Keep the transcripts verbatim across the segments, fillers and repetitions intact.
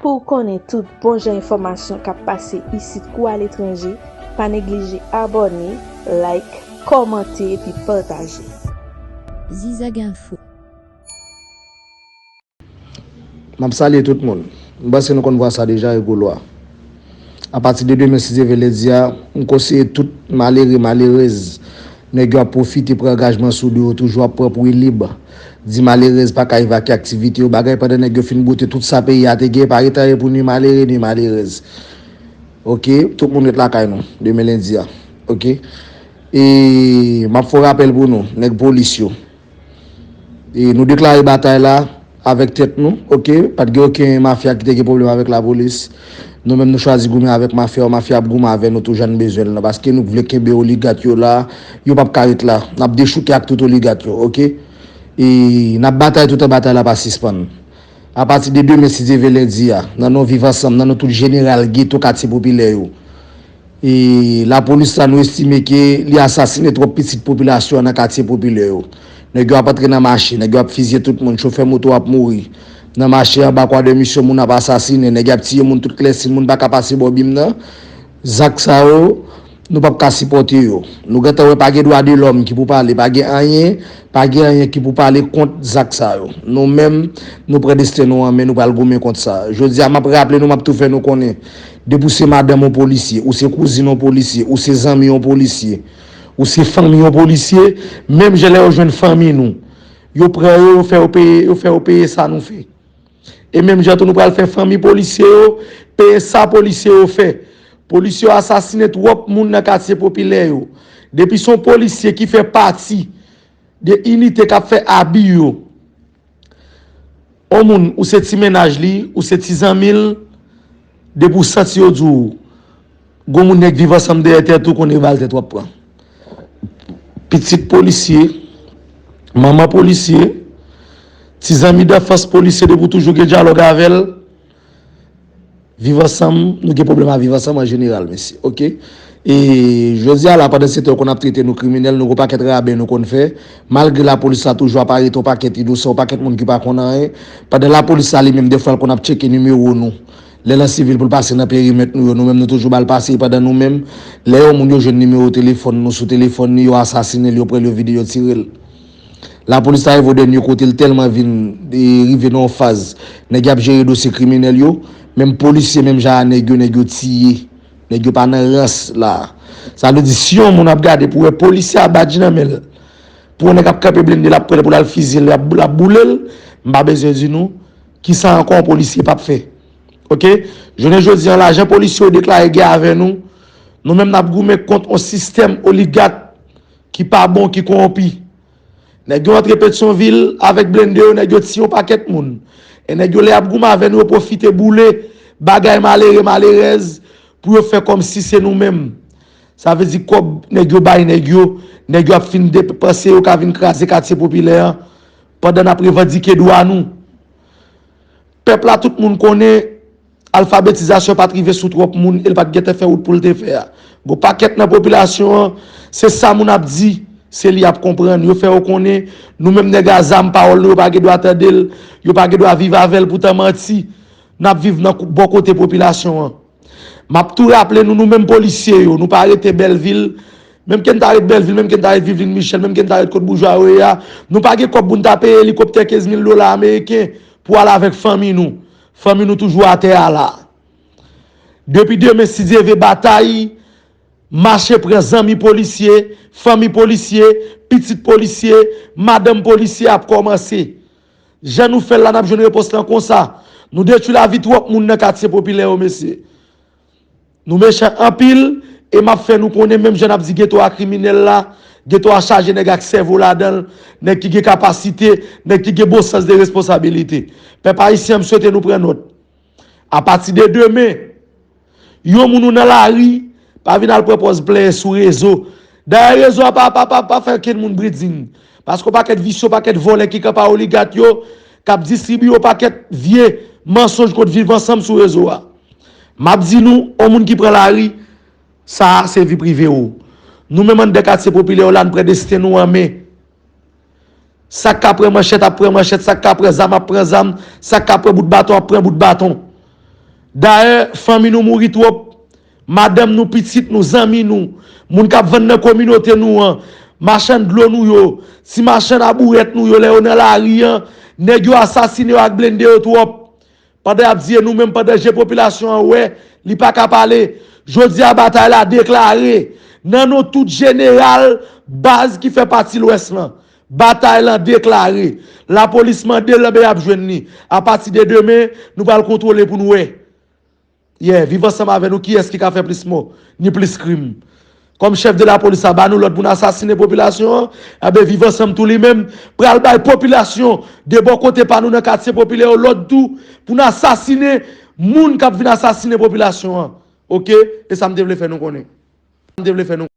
Pou w konnen tout bon jan enfòmasyon k ap pase isit kou aletranje, pa neglije abòne, like, kòmante epi pataje. Zizag Info. M ap salye tout moun. M panse nou konn vwa sa deja, Rigo Lwa. Apati de demen, si Dye vle, lendi a, m konseye tout malere, malerez, nèg yo ap pwofite pran angajman sou do yo, toujou ap pran pou yo lib. Di malerez pa ka evakye aktivite yo, bagay pandan nèg yo fin bwote tout sa peyi a te gen, pa ret anyen pou ni malere, ni malerez. Oke, tout moun ret lakay nou, demen lendi a. Oke? E m ap fè yon rapèl pou nou, nèg polis yo. E nou deklare batay la avèk tèt nou, oke? Pa t gen okenn mafya ki te gen pwoblèm avèk lapolis. Nou menm nou chwazi goumen avèk mafya, mafya ap goumen avè nou tou jan n bezwen l lan, paske nou vle kenbe oligat yo la, yo p ap ka ret la. N ap dechouke ak tout oligat yo, oke? E n ap batay toutan batay la pa sispann. Apati de demen, si Dye vle, lendi a, nan non Viv Ansanm, nan non tout jeneral geto katye popilè yo, e lapolis la, nou estime ke li asasinen twòp pitit popilasyon an nan katye popilè yo. Nèg yo ap antre nan mache, nèg yo ap fizye tout moun, chofè moto ap mouri. Nan mache anba Kwa de Misyon, moun ap asasinen, nèg yo ap tiye moun tout klèsin, moun pa ka pase bò bim nan. Zak sa yo, nou p ap ka sipòte yo. Nou gentan wè pa gen dwa de lòm ki pou pale, pa gen anyen, pa gen anyen ki pou pale kont zak sa yo. Nou menm, nou pran desten nou an men, nou pral goumen kont sa. Jodi a, m ap raple nou, m ap tou fè nou konnen, depi w se madanm yon polisye, ou se kouzin yon polisye, ou se zanmi yon polisye, ou se fanmi yon polisye, menm jan lè yo jwenn fanmi nou, yo pran yo, yo fè yo peye, yo fè yo peye sa nou fè. E menm jan tou nou pral fè fanmi polisye yo peye sa polisye yo fè. Polisye yo asasinen twòp moun nan katye popilè yo. Depi se yon polisye ki fè pati de inite k ap fè abi yo, yon moun, ou se ti mennaj li, ou se ti zanmi l, depi w santi yo di w, gon moun nèg Viv Ansanm dèyè tèt ou, konnen bal tèt w ap pran. Pitit polisye, manman polisye, ti zanmi danfans polisye, depi w toujou gen dyalòg avè l, Viv Ansanm, nou gen pwoblèm ak Viv Ansanm an jeneral, mesye, oke? E jodi a la, pandan se tan yo konn ap trete nou kriminèl, nou gon pakèt raben nou konn fè, malgre lapolis la toujou ap arete yon pakèt inosan, yon pakèt moun ki pa konn anyen, pandan lapolis la li menm, defwa l konn ap tcheke nimewo nou. Lè l an sivil pou l pase nan perimèt nou yo, nou menm nou toujou ba l pase, pandan nou menm, lè yon moun yo jwenn nimewo telefòn nou sou telefòn li, yo asasinen l, yo pran l, yo vide l, yo tire l. Lapolis la rive o dènye kote, l tèlman vin e, rive nan yon faz, nèg y ap jere dosye kriminèl yo, menm polisye, menm jan a nèg yo, nèg yo tiye, nèg yo pa nan rans la. Sa vle di, si yon moun ap gade pou wè polisye a badj nan men l, pou yon nèg ap kanpe blende l ap pran l pou l al fizye l, l ap, l ap boule l, m pa bezwen di nou, kisa ankò yon polisye p ap fè. Oke? Jounen jodi an la, jan polisye yo deklare gè avè nou, nou menm n ap goumen kont yon sistèm oligat ki pa bon, ki kowonpi. Nèg yo antre Petyonvil avèk blende yo, nèg yo tiye yon pakèt moun. E nèg yo lè y ap goumen avè nou, yo pwofite boule bagay malere, malerèz pou yo fè kòmsi se nou menm. Sa vle di kòb nèg yo bay nèg yo, nèg yo ap fin depanse yo ka vin kraze katye popilè an pandan n ap revandike dwa nou. Pèp la, tout moun konnen alfabetizasyon pa t rive sou twòp moun e l pa t gentan fè wout pou l te fè a. Gon pakèt nan popilasyon an, se sa moun ap di, se li y ap konprann. Yo fè yo konnen, nou menm nèg a zam, pawòl nou, yo pa gen dwa tande l, yo pa gen dwa viv avè l, poutan manti, n ap viv nan bò kote popilasyon an. M ap tou raple nou, nou menm polisye yo, nou pa rete Bèlvil, menm ke n ta ret Bèlvil, menm ke n ta ret Vivlin Michèl, menm ke n ta ret kot boujwa yo ye a, nou pa gen kòb pou n ta peye elikoptè kenz mil dola ameriken pou al avèk fanmi nou. Fanmi nou toujou atè a la. Depi demen, si Dye ve, batay mache pran zanmi polisye, fanmi polisye, pitit polisye, madanm polisye ap kòmanse. Jan nou fè l la, n ap jwenn repons lan konsa. Nou detwi lavi twòp moun nan katye popilè yo, mesye. Nou mechan anpil, e m ap fè nou konnen, menm jan n ap di geto a kriminèl la, geto a chaje nèg ak sèvo ladan l, nèg ki gen kapasite, nèg ki gen bon sans de responsabilite. Pèp ayisyen an, m swete nou pran nòt. Apati de demen, yon moun ou nan lari, pa vin al pran pòz plenyen sou rezo. Dayè rezo a pa, pa, pa, pa fè okenn moun breding. Paske yon pakèt visye, yon pakèt vòlè ki kanpe a oligat yo, k ap distribiye yon pakèt vye mansonj kont Viv Ansanm sou rezo a. M ap di nou, yon moun ki pran lari, sa a se vi prive w. Nou menm anndan katye popilè yo la, n pran desten nou an men. Sa k ka pran manchèt ap pran manchèt, sa k ka pran zam ap pran zam, sa k ka pran bout baton ap pran bout baton. Dayè, fanmi nou mouri twòp. Madanm nou, pitit nou, zanmi nou, moun k ap vann nan kominote nou an, machann dlo nou yo, ti machann abourèt nou yo, lè yo nan lari an, nèg yo asasine yo ak blende yo twòp. Pandan y ap di e nou menm, pandan je popilasyon an wè, li pa ka pale. Jodi a, batay la deklare. Nan non tout jeneral baz ki fè pati Lwès lan, batay lan deklare. Lapolis mande l, enben y ap jwenn li. Apati de demen, nou pral kontwole pou n wè. Yeah, Viv Ansanm avè nou, kiyès ki ka fè plis mò, ni plis krim? Kòm chèf de lapolis la ba nou lòd pou n asasinen popilasyon an, enben Viv Ansanm tou li menm pral bay popilasyon de bò kote pa nou nan katye popilè yo lòd tou pou n asasinen moun k ap vin asasinen popilasyon an. Oke? E sa m te vle fè nou konnen. Sa m te vle fè nou konnen.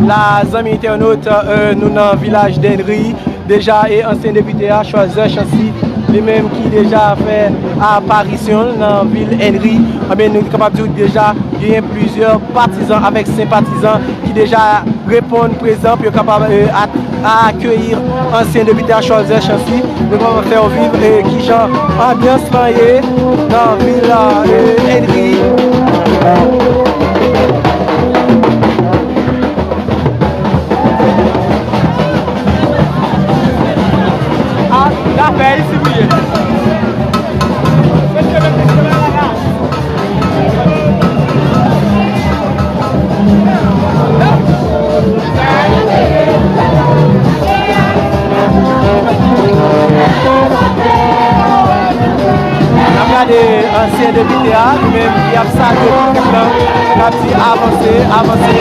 La, zanmi entènot, euh, nou nan vilaj Dènri. Deja, e ansyen depite a, Choizer Chancy, li menm ki deja fè aparisyon l nan vil Ènri. Anben, nou kapab di w deja genyen plizyè patizan avèk senpatizan ki deja reponn prezan pou yo kapab, e, a-, akeyi ansyen depite a Choizer Chancy. Nou pral fè w viv, e, kijan anbyans lan ye nan vil, e, Ènri. A, zafè isi pou ye. Mesye, mesye, mesye, mesye. A, li menm, li ap salye piblik lan, l ap di, "Avanse, avanse."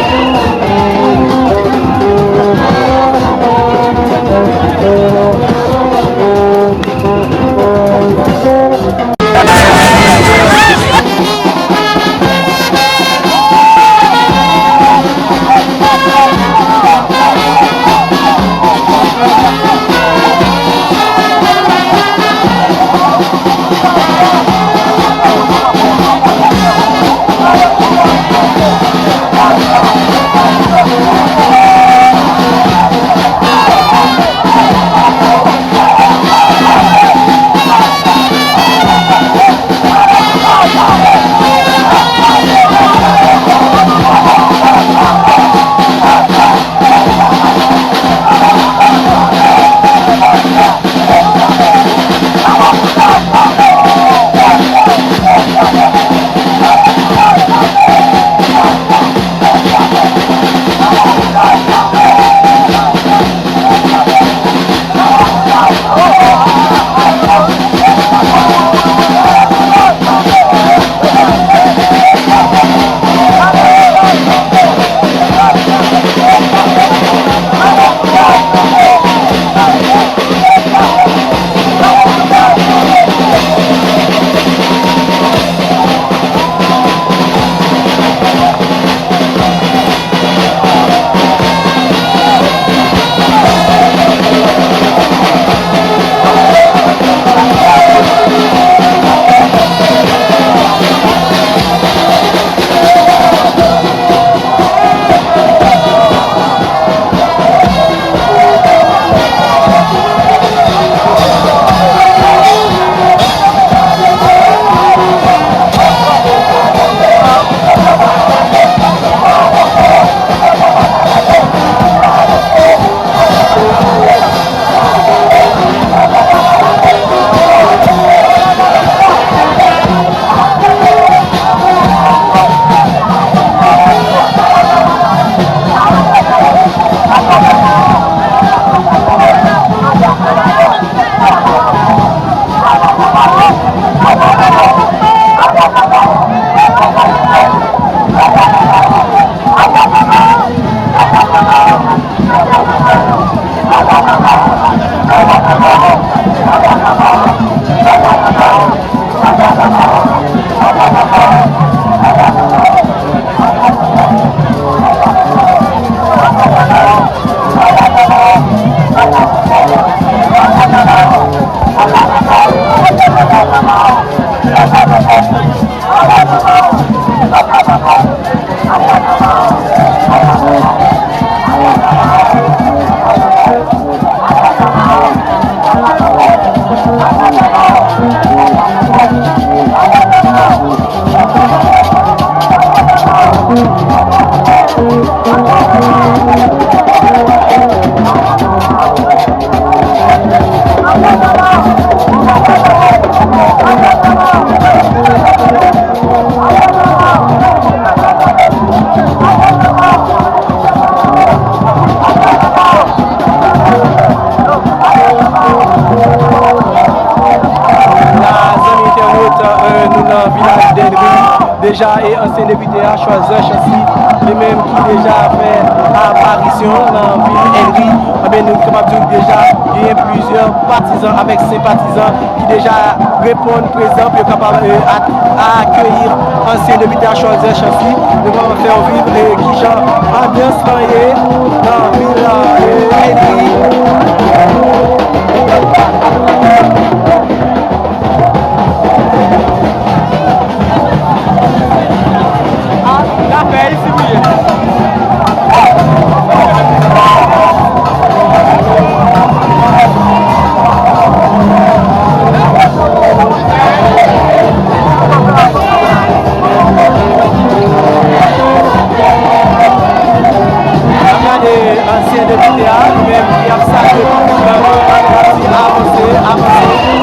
La, zanmi entènot, euh, nou nan vilaj Dèlri. Deja, e ansyen depite a, Choizer Chancy, li menm ki deja fè aparisyon nan vil Dèlri. Ebyen, nou kapab di w deja genyen plizyè patizan avèk senpatizan ki deja reponn prezan pou yo kapab, e, ak-, akeyi ansyen depite a Choizer Chancy. Nou pral fè w viv, e, kijan anbyans lan ye nan vil, e, Dèlri. N ap gade ansyen depite a, li menm ki ap salye piblik lan, l ap di, "Avanse, avanse."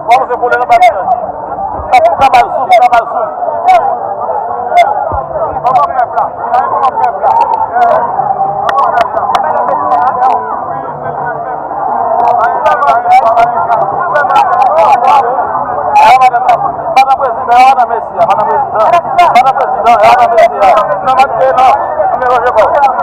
Bon, se pou lè nan bat. Sa pou ka mal sou, pou ka mal sou. Madan prezidan, madan mesye, madan prezidan, madan prezidan, madan mesye. Nan mande non, nimewo je kò.